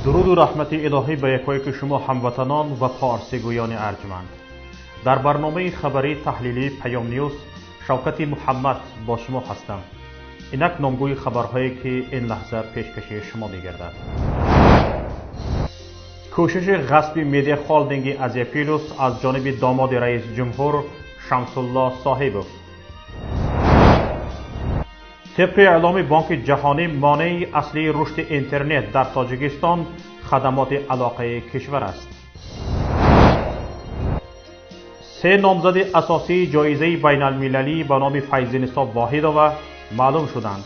Дуруду раҳмати илоҳӣ ба якояки шумо ҳамватанон ва форсигӯёни арҷманд. Дар барномаи хабарии таҳлилии Паём Ньюз Шавкати Муҳаммад бо шумо ҳастам. Инак номгӯи хабарҳое ки ин лаҳза пешкаши шумо мегардад. Кӯшиши ғасби медиа холдинги Азия Плюс аз ҷониби домоди раис ҷумҳур Шамсулло Соҳибов. Тибқи эъломи Бонки Ҷаҳонӣ, монеи аслии рушди интернет дар Тоҷикистон хадамоти алоқаи кишвар аст. Се номзади асосии ҷоизаи байналмилалӣ ба номи Файзинисо Воҳидова маълум шуданд.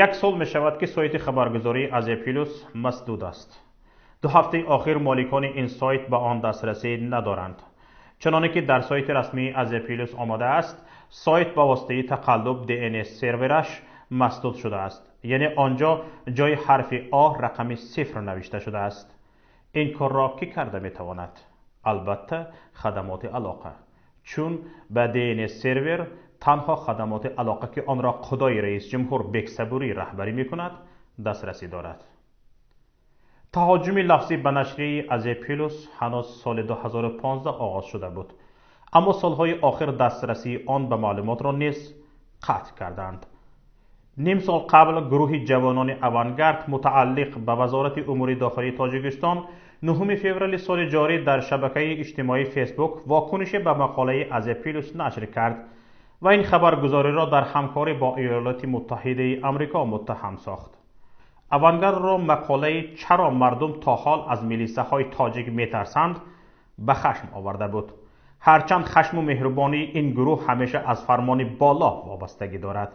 Як сол мешавад ки сайти хабаргузории Азия Плюс масдуд аст. 2 ҳафтаи охир моликони ин сайт ба он дастрасӣ надоранд. Чуноне ки дар сайти расмии Азия Плюс омадааст, сайт ба воситаи тақаллуб DNS сервераш масдуд шудааст. Яъне онҷо ҷои ҳарфи А рақами 0 навишта шудааст. Ин корро кӣ карда метавонад? Албатта, хадамоти алоқа. Чун ба DNS сервер танҳо хадамоти алоқа ки онро худои раис ҷумҳур Бексабурӣ раҳбарӣ мекунад, дастрасӣ дорад. Таҳоҷуми лафзӣ ба нашрияи Азия Плюс ҳанӯз соли 2015 оғоз шуда буд, аммо солҳои охир дастрасии он ба маълумотро низ қатъ карданд. Ним сол қабл гурӯҳи ҷавонони Авангард мутааллиқ ба Вазорати умури дохилии Тоҷикистон 9 феврали соли ҷорӣ дар шабакаи иҷтимоии Фейсбук вокунише ба мақолаи Азия Плюс нашр кард ва ин хабаргузориро дар ҳамкорӣ бо Иёлоти Муттаҳидаи Амрико муттаҳам сохт. Авангардро мақолаи «Чаро мардум то ҳол аз милисаҳои тоҷик метарсанд» ба хашм оварда буд. Ҳарчанд хашму меҳрубонии ин гурӯҳ ҳамеша аз фармони боло вобастагӣ дорад.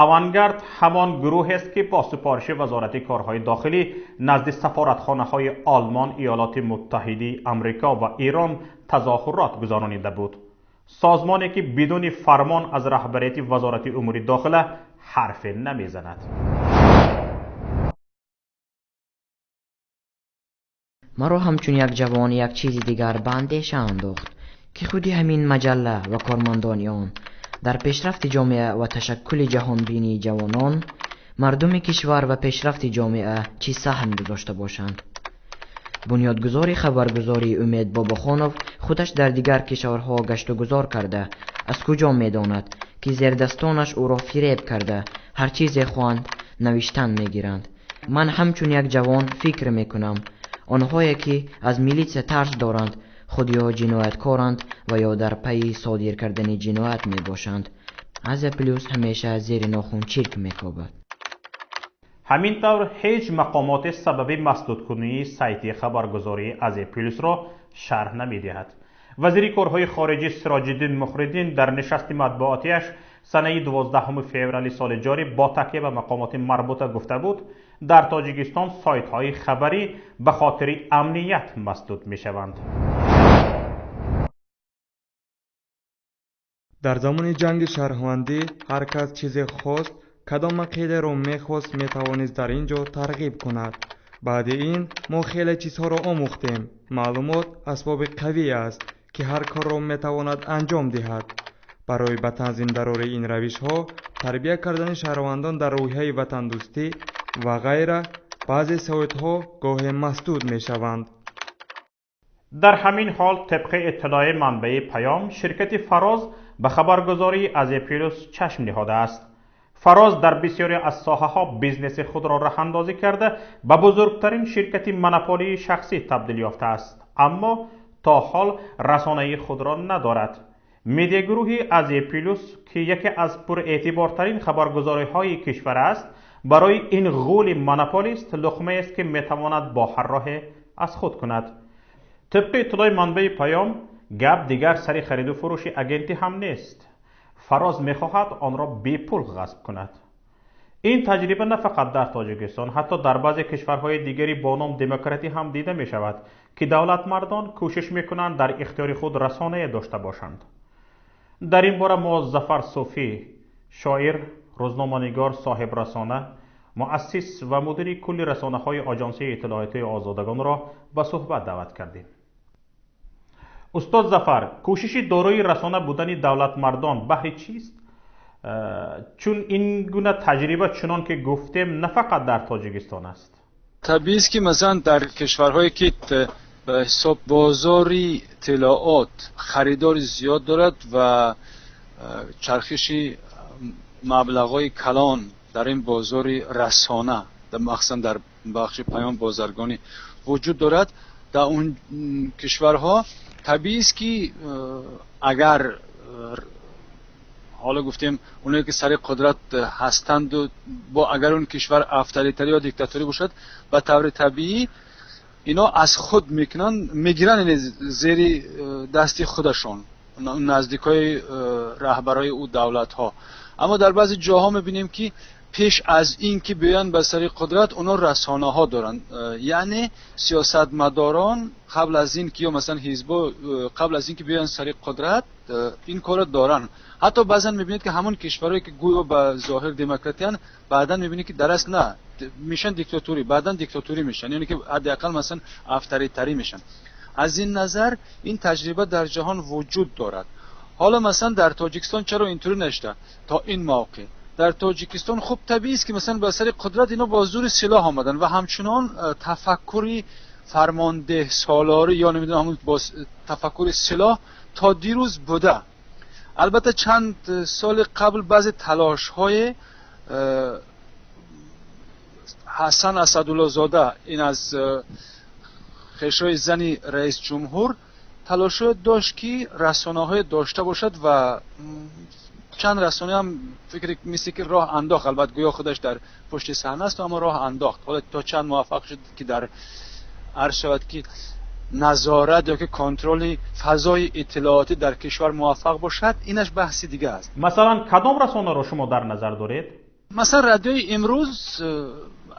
Авангард ҳамон гурӯҳест ки бо супориши Вазорати корҳои дохилӣ назди сафоратхонаҳои Олмон, Иёлоти Муттаҳидаи Амрико ва Эрон тазоҳурот гузаронида буд. Созмоне ки бидуни фармон аз раҳбарияти Вазорати умури дохила ҳарфе намезанад. Маро ҳамчун як ҷавон як чизи дигар ба андеша андохт, ки худи ҳамин маҷалла ва кормандони он дар пешрафти ҷомеа ва ташаккули ҷаҳонбинии ҷавонон, мардуми кишвар ва пешрафти ҷомеа чӣ саҳм гузошта бошанд. Бунёдгузори хабаргузории Умед Бобохонов худаш дар дигар кишварҳо гаштугузор карда, аз куҷо медонад, ки зердастонаш ӯро фиреб карда, ҳар чизе хоҳанд навиштан мегиранд. Ман ҳамчун як ҷавон фикр мекунам, онҳое ки аз милитсия тарс доранд, худ ё ҷинояткоранд ва ё дар пайи содир кардани ҷиноят мебошанд. Азия Плюс ҳамеша зери нохун чирк мекобад. Ҳамин тавр ҳеҷ мақомоти сабаби масдудкунии сайти хабаргузории Азия Плюсро шарҳ намедиҳад. Вазири корҳои хориҷӣ Сироҷиддин Муҳриддин дар нишасти матбуотиаш санаи 12 феврали соли ҷорӣ бо такя ба мақомоти марбута гуфта буд, дар Тоҷикистон сайтҳои хабарӣ ба хотири амният масдуд мешаванд. Дар замони ҷанги шаҳрвандӣ ҳар кас чизе хост, кадом ақидаро мехост, метавонист дар ин ҷо тарғиб кунад. Баъди ин мо хеле чизҳоро омӯхтем. Маълумот асбоби қавӣ аст, ки ҳар корро метавонад анҷом диҳад. Барои ба танзим дарории ин равишҳо, тарбия кардани шаҳрвандон дар рӯҳияи ватандӯстӣ ва ғайра, баъзе сайтҳо гоҳе масдуд мешаванд. Дар ҳамин ҳол тибқи иттилои манбаи Паём, ширкати Фароз ба хабаргузории Азия Плюс чашм ниҳодааст. Фароз дар бисёре аз соҳаҳо бизнеси худро роҳандозӣ карда, ба бузургтарин ширкати монополии шахсӣ табдил ёфтааст, аммо то ҳол расонаи худро надорад. Медиагурӯҳи Азия Плюс, ки яке аз пурэътибортарин хабаргузориҳои кишвар аст, барои ин ғули монополист луқмаест ки метавонад бо ҳар роҳе аз худ кунад. Тибқи иттилои манбаи Паём, гап дигар сари хариду фурӯши агентӣ ҳам нест. Фароз мехоҳад онро бепул ғасб кунад. Ин таҷриба на фақат дар Тоҷикистон, ҳатто дар баъзе кишварҳои дигари бо ном демократӣ ҳам дида мешавад, ки давлатмардон кӯшиш мекунанд дар ихтиёри худ расонае дошта бошанд. Дар ин бора мо Зафар Суфӣ, шоир, рӯзноманигор, соҳибрасона, муассис ва мудири кулли расонаҳои Оҷонсии иттилоотии Озодагонро ба суҳбат даъват кардем. Устод Зафар, кӯшиши дорои расона будани давлатмардон баҳри чист? Чун ин гуна таҷриба, чунон ки гуфтем, на фақат дар Тоҷикистон аст. Табиист, ки масалан дар кишварҳое ки ба ҳисоб бозори иттилоот харидори зиёд дорад ва чархиши маблағҳои калон дар ин бозори расона, махсусан дар бахши паём бозаргонӣ вуҷуд дорад, дар он кишварҳо табиист, ки агар ҳоло гуфтем онҳое ки сари қудрат ҳастанду бо агар он кишвар авторитарӣ ё диктаторӣ бошад, ба таври табиӣ ино аз худ мекунанд, мегиранд, яъне зери дасти худашон наздикҳои раҳбарои ӯ давлатҳо. Аммо дар баъзе ҷоҳо мебинем, ки пеш аз ин ки биёянд ба сари қудрат, онҳо расонаҳо доранд, яъне сиёсатмадорон қабл аз ин ки ё масалан ҳизбо қабл аз ин ки биёянд сари қудрат, ин корро доранд. Ҳатто баъзан мебинед, ки ҳамон кишварҳое ки гӯё ба зоҳир демократиянд, баъдан мебинед, ки дар асл на мешан диктатурӣ, баъдан диктатурӣ мешан, яъне ки ҳадди ақал масалан авторитарӣ мешан. Аз ин назар ин таҷриба дар ҷаҳон вуҷуд дорад. Ҳоло масалан дар Тоҷикистон чаро интури нашуда то ин мавқеъ? Дар Тоҷикистон хуб табиист, ки масалан ба сари қудрат ино бо зури силоҳ омаданд ва ҳамчунон тафаккури фармондеҳ солорӣ ё намедонам ҳамон бо тафаккури силоҳ то дирӯз буда. Албатта чанд соли қабл баъзе талошҳои Ҳасан Асадуллозода, ин аз хешои зани раис ҷумҳур, талошҳое дошт, ки расонаҳое дошта бошад ва чанд расона ҳам фикр мисли ки роҳ андохт. Албатта гӯё худаш дар пушти саҳна аст, аммо роҳ андохт. Ҳоло то чанд муваффақ шуд, ки дар арз шавад, ки назорат ё ки контроли фазои иттилоотӣ дар кишвар муваффақ бошад, инаш баҳси дига аст. Масалан, кадом расонаро шумо дар назар доред? Масалан, радиои Имрӯз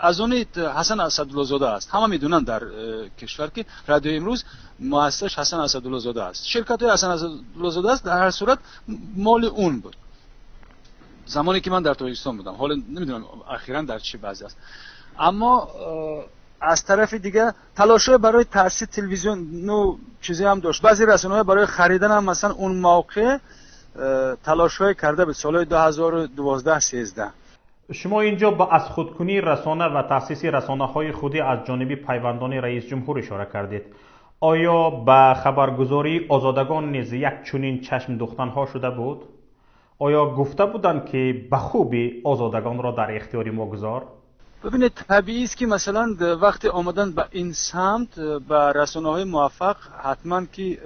аз они Ҳасан Асадуллозода аст. Ҳама медонанд дар кишвар, ки радиои Имрӯз муассисаш Ҳасан Асадуллозода аст, ширкатҳои Ҳасан Асадуллозода аст. Дар ҳар сурат моли он буд замоне ки ман дар Тоҷикистон будам. Ҳоло намедонам ахиран дар чӣ вазъ аст. Аммо аз тарафи дига талошҳое барои таъсиси телевизиону чизе ҳам дошт. Баъзе расонаҳо барои харидан ҳам масалан он мавқеъ талошҳое карда буд, солҳои 2012, 13. Шумо инҷо ба аз худкунии расона ва таъсиси расонаҳои худӣ аз ҷониби пайвандони раисҷумҳур ишора кардед. Оё ба хабаргузории Озодагон низ як чунин чашм духтанҳо шуда буд? Оё гуфта буданд, ки ба хубӣ Озодагонро дар ихтиёри мо гузор? Бибинед, табиист, ки масалан вақте омадан ба ин самт, ба расонаҳои муваффақ, ҳатман ки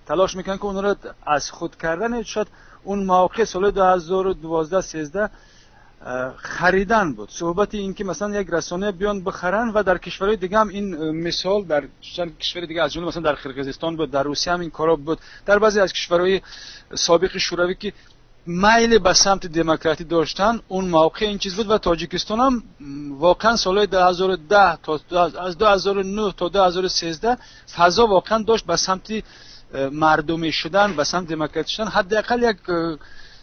талош мекунанд, ки онҳоро аз худ кардан. Шояд он мавқеъ соли 2012, 13 харидан буд суҳбати ин, ки масалан як расона биён бихаранд. Ва дар кишварҳои дига ҳам ин мисол, дар чанд кишвари дига, аз ҷумла масалан дар Қирғизистон буд, дар Русия ҳам ин корҳо буд, дар баъзе аз кишварҳои собиқи Шӯравӣ, ки майли ба самти демократӣ доштан, он мавқеъ ин чиз буд. Ва Тоҷикистон ҳам воқеан солҳои 2010 то аз 2009 то 2013 фазо воқеан дошт ба самти мардумӣ шудан, ба самти демократӣ шудан, ҳадди ақал як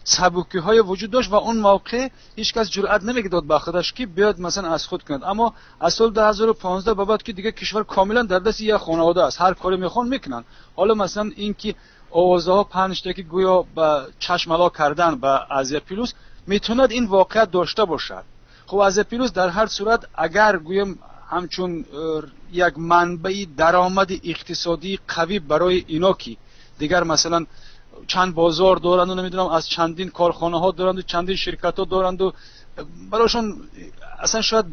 сабукиҳое вуҷуд дошт. Ва он мавқеъ ҳеҷ кас ҷуръат намедод ба худаш, ки биёд масалан аз худ кунад. Аммо аз соли 2015 ба баъд, ки дигар кишвар комилан дар дасти як хонавода аст, ҳар коре мехоҳанд мекунанд. Ҳоло масалан ин ки овозаҳо паҳн шуда, ки гӯё ба чашмало кардан ба Азия Плюс, метавонад ин воқеият дошта бошад. Хуб, Азия Плюс дар ҳар сурат, агар гӯем, ҳамчун як манбаи даромади иқтисодии қавӣ барои ино, ки дигар масалан чанд бозор доранду, намедонам, аз чандин корхонаҳо доранду, чандин ширкатҳо доранду, барошон аслан шояд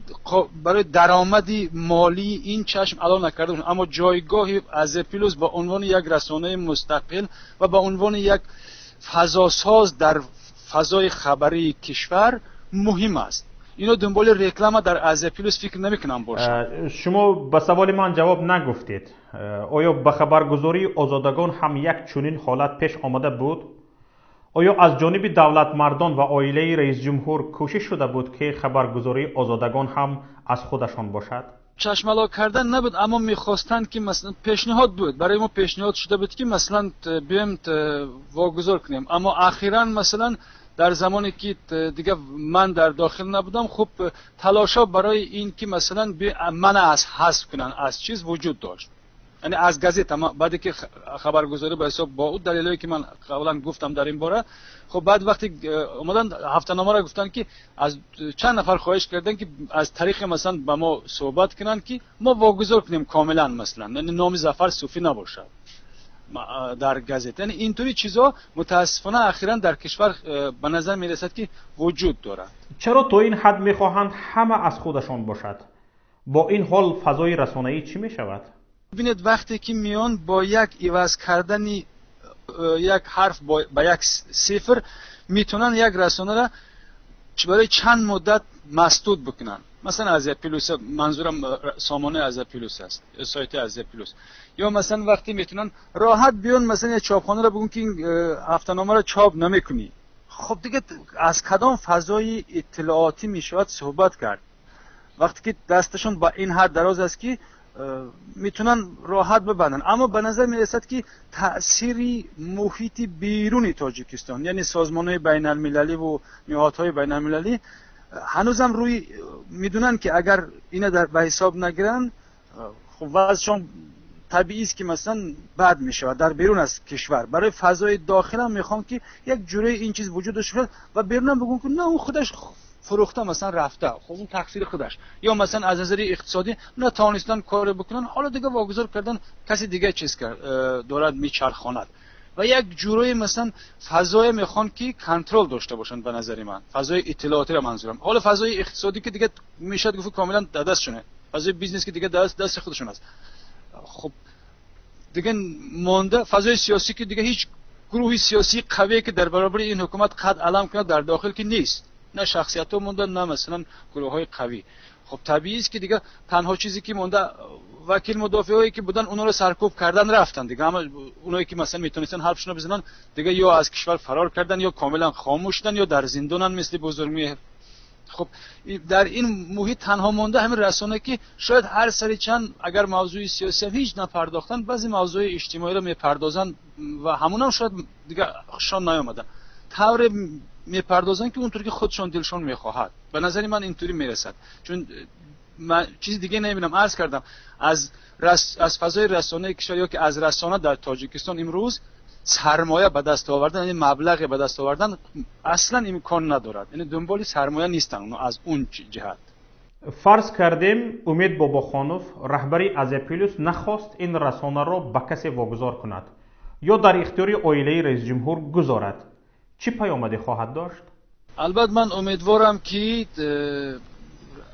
барои даромади молии ин чашм ало накарда бошанд, аммо ҷойгоҳи Азия Плюс ба унвони як расонаи мустақил ва ба унвони як фазосоз дар фазои хабарии кишвар муҳим аст. Ино дунболи реклама дар Азия Плюс фикр намекунам бошанд. Шумо ба саволи ман ҷавоб нагуфтед. Оё ба хабаргузории Озодагон ҳам як чунин ҳолат пеш омада буд? Оё аз ҷониби давлатмардон ва оилаи раисҷумҳур кӯшиш шуда буд, ки хабаргузории Озодагон ҳам аз худашон бошад? Чашмало кардан набуд, аммо мехостанд, ки масалан пешниҳод буд, барои мо пешниҳод шуда буд, ки масалан биёем вогузор кунем. Аммо ахиран масалан дар замоне ки дига ман дар дохил набудам, хуб, талошҳо барои ин ки масалан мана аз ҳазф кунанд аз чиз вуҷуд дошт. Яъне аз газета, баъде ки хабаргузорӣ ба ҳисоб бо ӯ далелҳое ки ман қаблан гуфтам дар ин бора, хуб баъд вақте омадан ҳафтаномаро гуфтанд ки аз чанд нафар хоҳиш карданд ки аз тариқи масалан ба мо суҳбат кунанд ки мо вогузор кунем комилан, масалан яъне номи Зафар Суфӣ набошад дар газета. Яъне интури чизо мутаассифона ахиран дар кишвар ба назар мерасад ки вуҷуд дорад. Чаро то ин ҳад мехоҳанд ҳама аз худашон бошад? Бо ин ҳол фазои расонаӣ чӣ мешавад? Бибинед, вақте ки миён бо як иваз кардани як ҳарф ба як сифр метавонанд як расонаро барои чанд муддат масдуд бикунанд. Масалан Азия Плюс, манзурам сомонаи Азия Плюс аст, сайти Азия Плюс. Ё масалан вақте метавонанд роҳат биён масалан як чопхонаро бигӯн ки ин ҳафтаномаро чоп намекунӣ. Хуб дига аз кадом фазои иттилоотӣ мешавад суҳбат кард? Вақте ки дасташон ба ин ҳад дароз аст ки метавонанд роҳат бибанданд. Аммо ба назар мерасад ки таъсири муҳити беруни Тоҷикистон, яъне созмонҳои байналмилалӣ ва ниҳодҳои байналмилалӣ ҳанӯзам рӯи медонанд ки агар ина ба ҳисоб нагиранд, хуб вазъшон табиист ки масалан бад мешавад дар берун аз кишвар. Барои фазои дохил ҳам мехоҳам ки як ҷураи ин чиз вуҷуд дошта бошад ва берунам бигӯям ки на, ӯ худаш фурӯхта масалан рафта, хуб он тақсири худаш. Ё масалан аз назари иқтисодӣ натавонистанд коре бикунанд, ҳоло дига вогузор кардан каси дига чиз кард, дорад мечархонад. Ва як ҷураи масалан фазое мехоҳанд ки контрол дошта бошанд. Ба назари ман фазои иттилоотиро манзурам. Ҳоло фазои иқтисодӣ ки дига мешавад гуфт комилан дар дастшоне, фазои бизнес ки дига дасти худашон аст. Хуб дига монда фазои сиёсӣ ки дига ҳеҷ гурӯҳи сиёсии қавие ки дар баробари ин ҳукумат қад алам кунад дар дохил ки нест, на шахсиятҳо монда, на масалан гурӯҳҳои қавӣ. Хуб табиист ки дига танҳо чизе ки монда вакил мудофиҳое ки буданд онҳоро саркӯб кардан рафтанд дига. Ҳама онҳое ки масалан метавонистанд ҳарфшонро бизананд дига ё аз кишвар фарор карданд, ё комилан хомӯш шуданд, ё дар зиндонанд мисли Бузургмеҳр. Хуб дар ин муҳит танҳо монда ҳамин расона ки шояд ҳар сари чанд агар мавзӯи сиёсӣ ҳам ҳеҷ напардохтанд, баъзе мавзӯи иҷтимоиро мепардозанд ва ҳамонам шояд дига хушшон наёмада тавре мепардозанд ки онтур ки худшон дилшон мехоҳад. Ба назари ман интури мерасад, чун ман чизи диге намебинам. Арз кардам аз фазои расонаи кишвар ё ки аз расона дар Тоҷикистон имрӯз сармоя ба даст овардан, яъне маблағе ба даст овардан аслан имкон надорад. Яъне дунболи сармоя нестанд онҳо аз он ҷиҳат. Фарз кардем Умед Бобохонов, раҳбари Азия Плюс, нахост ин расонаро ба касе вогузор кунад ё дар ихтиёри оилаи раисҷумҳур гузорад, чӣ паёмаде хоҳад дошт? Албатта ман умедворам ки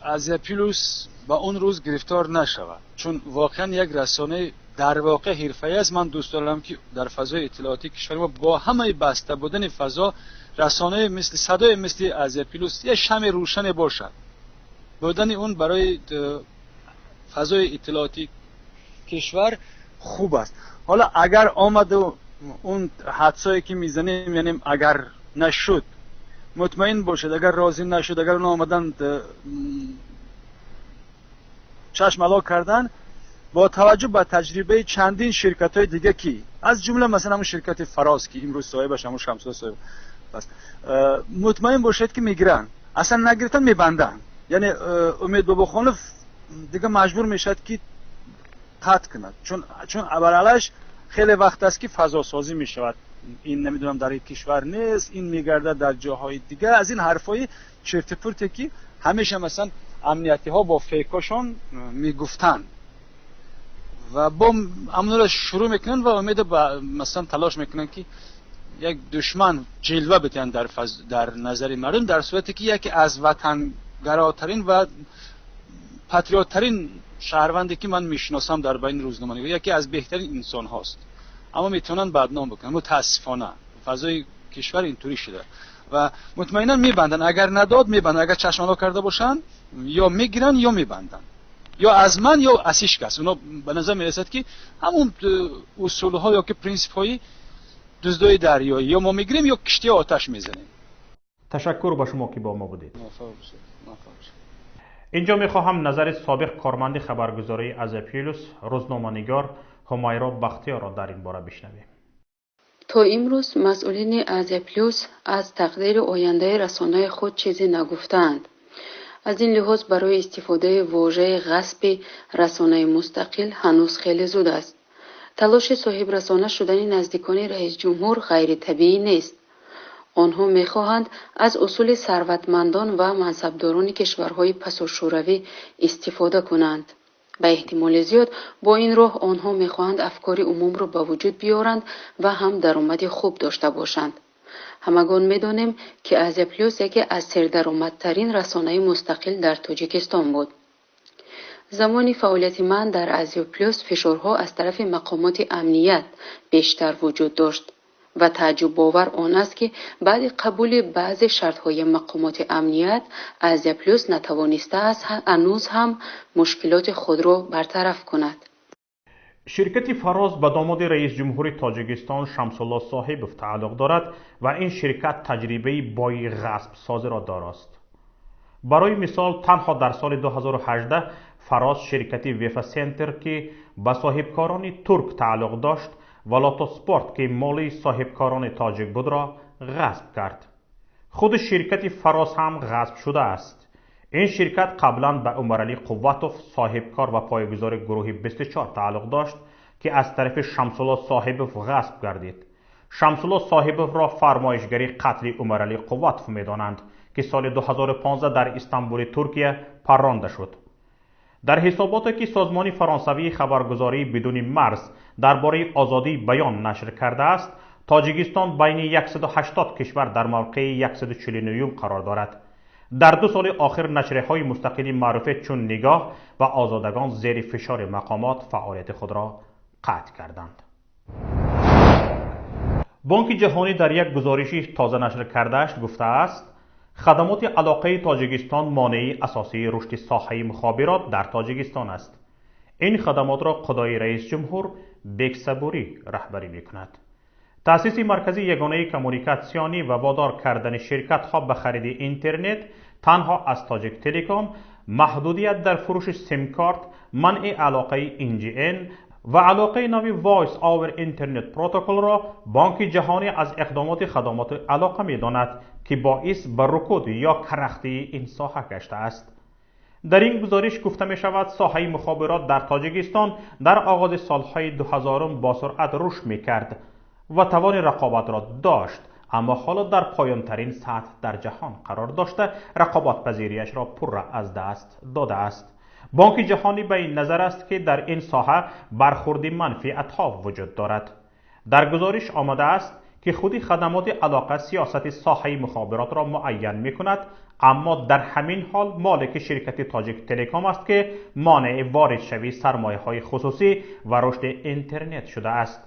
Азия Плюс ба он рӯз гирифтор нашавад, чун воқеан як расонаи дар воқеъ ҳирфаӣ аст. Ман дӯст дорам ки дар фазои иттилоотии кишвари мо бо ҳамаи баста будани фазо расонаи мисли садое мисли Азия Плюс як шами рӯшане бошад. Будани он барои фазои иттилоотии кишвар хуб аст. Ҳоло агар омаду он ҳадсое ки мезанем, яъне агар нашуд, мутмаин бошед, агар розӣ нашуд, агар онҳо омаданд чашм ало кардан, бо таваҷҷӯҳ ба таҷрибаи чандин ширкатҳои дига ки аз ҷумла масалан ҳамон ширкати Фароз ки имрӯз соҳибаш ҳамон Шамсулло соҳиб аст, мутмаин бошед ки мегиранд. Аслан нагирифтан мебанданд. Яъне Умед Бобохонов дига маҷбур мешавад ки қатъ кунад, чун аввалаш хеле вақт аст ки фазосозӣ мешавад. Ин намедонам дар кишвар нест, ин мегардад дар ҷоҳои дига. Аз ин ҳарфҳои чертипурте ки ҳамеша масалан амниятиҳо бо фейкошон мегуфтанд ва бо ҳамонро шурӯъ мекунанд ва умеда ба масалан талош мекунанд ки як душман ҷилва бидиҳанд дар назари мардум, дар сурате ки яке аз ватангаротарин ва патриоттарин шаҳрванде ки ман мешиносам дар байни рӯзноманигор, яке аз беҳтарин инсонҳост, аммо метавонанд бадном бикунанд. Мутаассифона фазои кишвар интури шуда ва мутмаинан мебанданд. Агар надод мебанданд, агар чашмало карда бошанд ё мегиранд ё мебанданд, ё аз ман ё аз ҳеҷ кас. Онҳо ба назар мерасад ки ҳамон усулҳо ё ки принсипҳои дуздои дарёӣ, ё мо мегирем ё киштии оташ мезанем. Ташаккур ба шумо ки бо мо будед. Инҷо мехоҳам назари собиқ корманди хабаргузории Азия Плюс, рӯзноманигор Ҳумайро Бахтиёрро дар ин бора бишнавем. То имрӯз масъулини Азия Плюс аз тақдири ояндаи расонаи худ чизе нагуфтаанд. Аз ин лиҳоз барои истифодаи вожаи ғасби расонаи мустақил ҳанӯз хеле зуд аст. Талоши соҳибрасона шудани наздикони раисҷумҳур ғайритабиӣ нест. Онҳо мехоҳанд аз усули сарватмандон ва мансабдорони кишварҳои пасошӯравӣ истифода кунанд. Ба эҳтимоли зиёд бо ин роҳ онҳо мехоҳанд афкори умумро ба вуҷуд биёранд ва ҳам даромади хуб дошта бошанд. Ҳамагон медонем, ки Азия Плюс яке аз сердаромадтарин расонаи мустақил дар Тоҷикистон буд. Замони фаъолияти ман дар Азия Плюс фишорҳо аз тарафи мақомоти амният бештар вуҷуд дошт ва тааҷҷубовар он аст, ки баъди қабули баъзе шартҳои мақомоти амният Азия Плюс натавонистааст ҳанӯз ҳам мушкилоти худро бартараф кунад. Ширкати Фароз ба домоди раисҷумҳури Тоҷикистон Шамсулло Соҳибов тааллуқ дорад ва ин ширкат таҷрибаи бои ғасбсозиро дорост. Барои мисол, танҳо дар соли 2018 Фароз ширкати Вефа Сентер, ки ба соҳибкорони турк тааллуқ дошт, ва Лотоспорт, ки моли соҳибкорони тоҷик будро ғасб кард. Худи ширкати Фароз ҳам ғасб шудааст. Ин ширкат қаблан ба Умаралӣ Қувватов, соҳибкор ва пойгузори гурӯҳи 24 тааллуқ дошт, ки аз тарафи Шамсулло Соҳибов ғасб гардид. Шамсулло Соҳибовро фармоишгари қатли Умаралӣ Қувватов медонанд, ки соли 2015 дар Истанбули Туркия парронда шуд. Дар ҳисоботе, ки созмони фаронсавии хабаргузории бидуни марз дар бораи озодии баён нашр кардааст, Тоҷикистон байни 180 кишвар дар мавқеи 149 қарор дорад. Дар 2 соли охир нашрияҳои мустақили маъруфе чун Нигоҳ ва Озодагон зери фишори мақомот фаъолияти худро қатъ карданд. Бонки ҷаҳонӣ дар як гузориши тоза нашр кардааш гуфтааст, хадамоти алоқаи Тоҷикистон монеи асосии рушди соҳаи мухобирот дар Тоҷикистон аст. Ин хадамотро худои раисҷумҳур Бексабурӣ раҳбарӣ мекунад. Таъсиси маркази ягонаи коммуникатсионӣ ва водор кардани ширкатҳо ба хариди интернет танҳо аз Тоҷик Телеком, маҳдудият дар фурӯши симкарт, манъи алоқаи NGN ва алоқаи нави Voice over Internet Protocol-ро Бонки ҷаҳонӣ аз иқдомоти хадамоти алоқа медонад, ки боис ба рукуд ё карахтии ин соҳа гаштааст. Дар ин гузориш гуфта мешавад, соҳаи мухобирот дар Тоҷикистон дар оғози солҳои 2000 бо суръат рушд мекард ва тавони рақобатро дошт, аммо ҳоло дар поёнтарин сатҳ дар ҷаҳон қарор дошта, рақобатпазириашро пурра аз даст додааст. Бонки ҷаҳонӣ ба ин назар аст, ки дар ин соҳа бархурди манфиатҳо вуҷуд дорад. Дар гузориш омадааст, ки худи хадамоти алоқа сиёсати соҳаи мухобиротро муайян мекунад, аммо дар ҳамин ҳол молики ширкати Тоҷик Телеком аст, ки монеи воридшавии сармояҳои хусусӣ ва рушди интернет шудааст.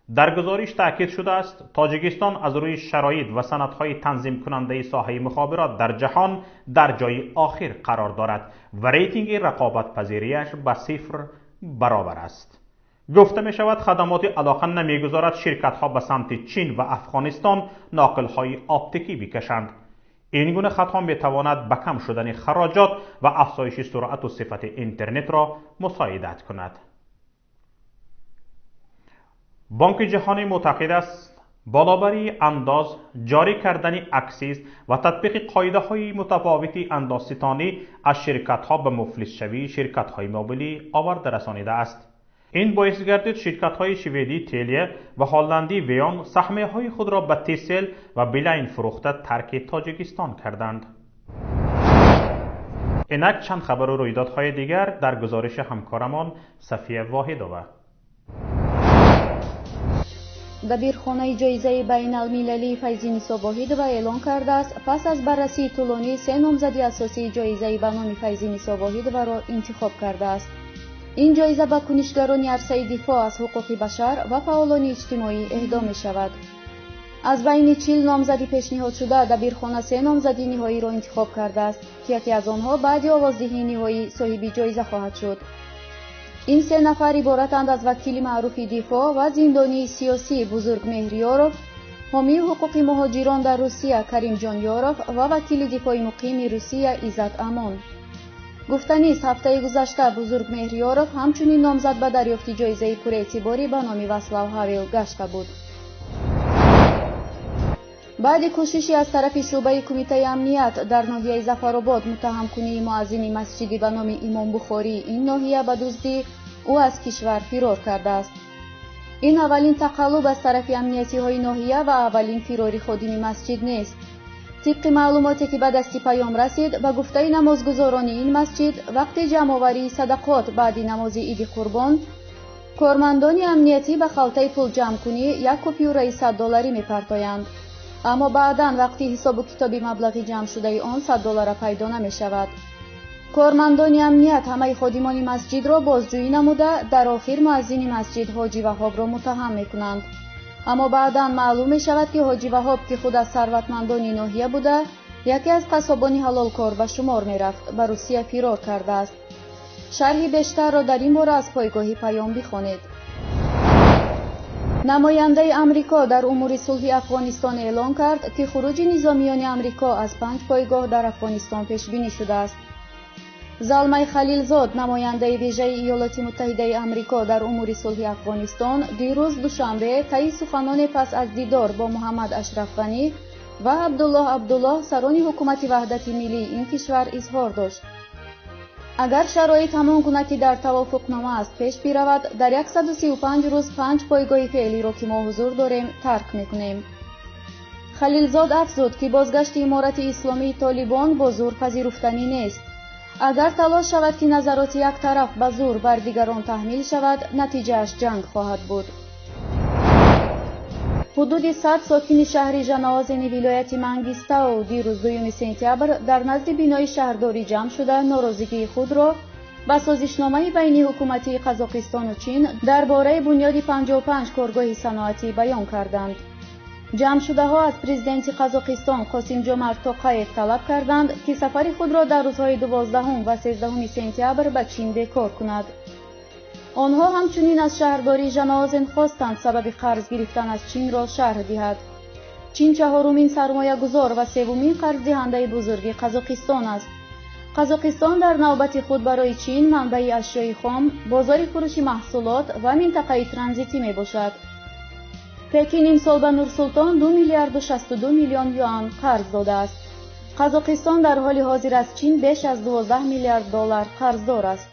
Дар гузориш таъкид шудааст, Тоҷикистон аз рӯи шароит ва санадҳои танзимкунандаи соҳаи мухобирот дар ҷаҳон дар ҷои охир қарор дорад ва рейтинги рақобатпазириаш ба 0 баробар аст. Гуфта мешавад, хадамоти алоқа намегузорад ширкатҳо ба самти Чин ва Афғонистон ноқилҳои оптикӣ бикашанд. Ин гуна хатҳо метавонад ба кам шудани хароҷот ва афзоиши суръату сифати интернетро мусоидат кунад. Бонки ҷаҳонӣ муътақид аст, болобарии андоз, ҷорӣ кардани аксиз ва татбиқи қоидаҳои мутафовити андозситонӣ аз ширкатҳо ба муфлисшавии ширкатҳои мобилӣ оварда расонидааст. Ин боис гардид ширкатҳои шведии Телия ва ҳолландии Веон саҳмияҳои худро ба Тисел ва Билайн фурӯхта тарки Тоҷикистон карданд. Инак чанд хабару рӯйдодҳои дигар дар гузориши ҳамкорамон Сафия Воҳидова. Дабирхонаи ҷоизаи байналмилалии Файзинисо Воҳидова эълон кардааст, пас аз баррасии тӯлонӣ 3 номзади асосии ҷоизаи ба номи Файзинисо Воҳидоваро интихоб кардааст. Ин ҷоиза ба кунишгарони арсаи дифоъ аз ҳуқуқи башар ва фаъолони иҷтимоӣ эҳдо мешавад. Аз байни 40 номзади пешниҳодшуда дабирхона 3 номзади ниҳоиро интихоб кардааст, ки яке аз онҳо баъди овоздиҳии ниҳоӣ соҳиби ҷоиза хоҳад шуд. Ин 3 нафар иборатанд аз вакили маъруфи дифоъ ва зиндонии сиёсӣ Бузург Меҳриёров, ҳомии ҳуқуқи муҳоҷирон дар Русия Каримҷон Ёров ва вакили дифои муқими Русия Иззат Амон. Гуфтанист, ҳафтаи гузашта Бузург Меҳриёров ҳамчунин номзад ба дарёфти ҷоизаи пурэътиборӣ ба номи Васлав Ҳавел гашта буд. Баъди кӯшиши аз тарафи шӯъбаи кумитаи амният дар ноҳияи Зафаробод муттаҳамкунии муаззини масҷиди ба номи Имом Бухории ин ноҳия ба дуздӣ, ӯ аз кишвар фирор кардааст. Ин аввалин тақаллуб аз тарафи амниятиҳои ноҳия ва аввалин фирори ходими масҷид нест. Тибқи маълумоте ки ба дасти Паём расид, ба гуфтаи намозгузорони ин масҷид, вақти ҷамъоварии садақот баъди намози Иди Қурбон, кормандони амниятӣ ба халтаи пулҷамъкунӣ як купюраи 100 долларӣ мепартоянд. Аммо баъдан вақти ҳисобу китоби маблағи ҷамъшудаи он 100 доллара пайдо намешавад. Кормандони амният ҳамаи ходимони масҷидро бозҷӯӣ намуда, дар охир муаззини масҷид Ҳоҷи Ваҳобро муттаҳам мекунанд. Аммо баъдан маълум мешавад, ки Ҳоҷи Ваҳоб, ки худ аз сарватмандони ноҳия буда, яке аз қассобони ҳалолкор ба шумор мерафт, ба Русия фирор кардааст. Шарҳи бештарро дар ин бора аз пойгоҳи Паём бихонед. Намояндаи Амрико дар умури сулҳи Афғонистон эълон кард, ки хуруҷи низомиёни Амрико аз 5 пойгоҳ дар Афғонистон пешбинӣ шудааст. Залмай Халилзод, намояндаи вижаи Иёлоти Муттаҳидаи Амрико дар умури сулҳи Афғонистон, дирӯз душанбе таи суханоне пас аз дидор бо Муҳаммад Ашраф Ғанӣ ва Абдуллоҳ Абдуллоҳ, сарони ҳукумати ваҳдати миллии ин кишвар, изҳор дошт. Агар шароит ҳамон гуна ки дар тавофуқнома аст пеш биравад, дар 135 рӯз 5 пойгоҳи феълиро ки мо ҳузур дорем тарк мекунем. Халилзод афзуд, ки бозгашти Иморати Исломии Толибон бо зур пазируфтанӣ нест. Агар талош шавад, ки назароти як тараф ба зур бар дигарон таҳмил шавад, натиҷааш ҷанг хоҳад буд. Ҳудуди 100 сокини шаҳри Жанаозени вилояти Мангистау дирӯз 2 сентябр дар назди бинои шаҳрдорӣ ҷамъ шуда норозигии худро ба созишномаи байни ҳукуматии Қазоқистону Чин дар бораи бунёди 55 коргоҳи саноатӣ баён карданд. Ҷамъшудаҳо аз президенти Қазоқистон Қосимҷомарт Тоқаев талаб карданд, ки сафари худро дар рӯзҳои 12 ва 13 сентябр ба Чин бекор кунад. Онҳо ҳамчунин аз шаҳрдории Жанаозен хостанд сабаби қарз гирифтан аз Чинро шарҳ диҳад. Чин чаҳорумин сармоягузор ва севумин қарздиҳандаи бузурги Қазоқистон аст. Қазоқистон дар навбати худ барои Чин манбаи ашёи хом, бозори фурӯши маҳсулот ва минтақаи транзитӣ мебошад. Пекин имсол ба Нурсултон 2 миллиарду 62 миллион юан қарз додааст. Қазоқистон дар ҳоли ҳозир аз Чин беш аз 12 миллиард доллар қарздор аст.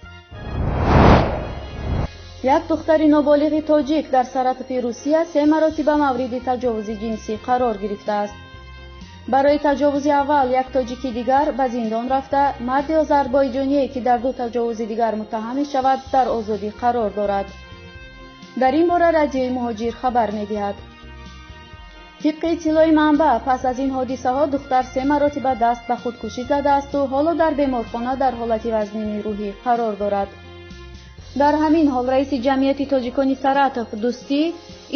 Як духтари ноболиғи тоҷик дар Саратови Русия 3 маротиба мавриди таҷовузи ҷинсӣ қарор гирифтааст. Барои таҷовузи аввал як тоҷики дигар ба зиндон рафта, марди озарбойҷоние, ки дар 2 таҷовузи дигар муттаҳам мешавад, дар озодӣ қарор дорад. Дар ин бора Радиои Муҳоҷир хабар медиҳад. Тибқи иттилои манбаъ, пас аз ин ҳодисаҳо духтар 3 маротиба даст ба худкушӣ задаасту ҳоло дар беморхона дар ҳолати вазнини рӯҳӣ қарор дорад. Дар ҳамин ҳол раиси ҷамъияти тоҷикони Саратов Дӯстӣ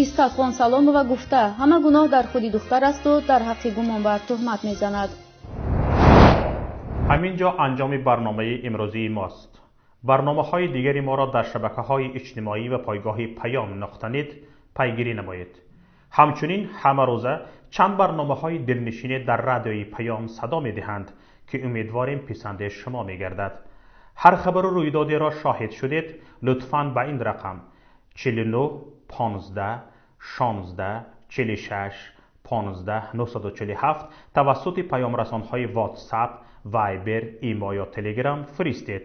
Истахон Саломова гуфта, ҳама гуноҳ дар худи духтар асту дар ҳаққи гумонбар туҳмат мезанад. Ҳамин ҷо анҷоми барномаи имрӯзии мост. Барномаҳои дигари моро дар шабакаҳои иҷтимоӣ ва пойгоҳи Паём нуқта нет пайгирӣ намоед. Ҳамчунин ҳамарӯза чанд барномаҳои дилнишине дар радиои Паём садо медиҳанд, ки умедворем писанди шумо мегардад. Ҳар хабару рӯйдодеро шоҳид шудед, лутфан ба ин рақам 49 15 16 46 15 947 тавассути паёмрасонҳои WhatsApp, Viber, Имо ё Telegram фиристед.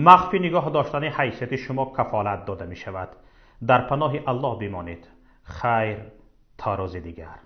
Махфӣ нигоҳ доштани ҳайсияти шумо кафолат дода мешавад. Дар паноҳи Аллоҳ бимонед. Хайр, то рӯзи дигар.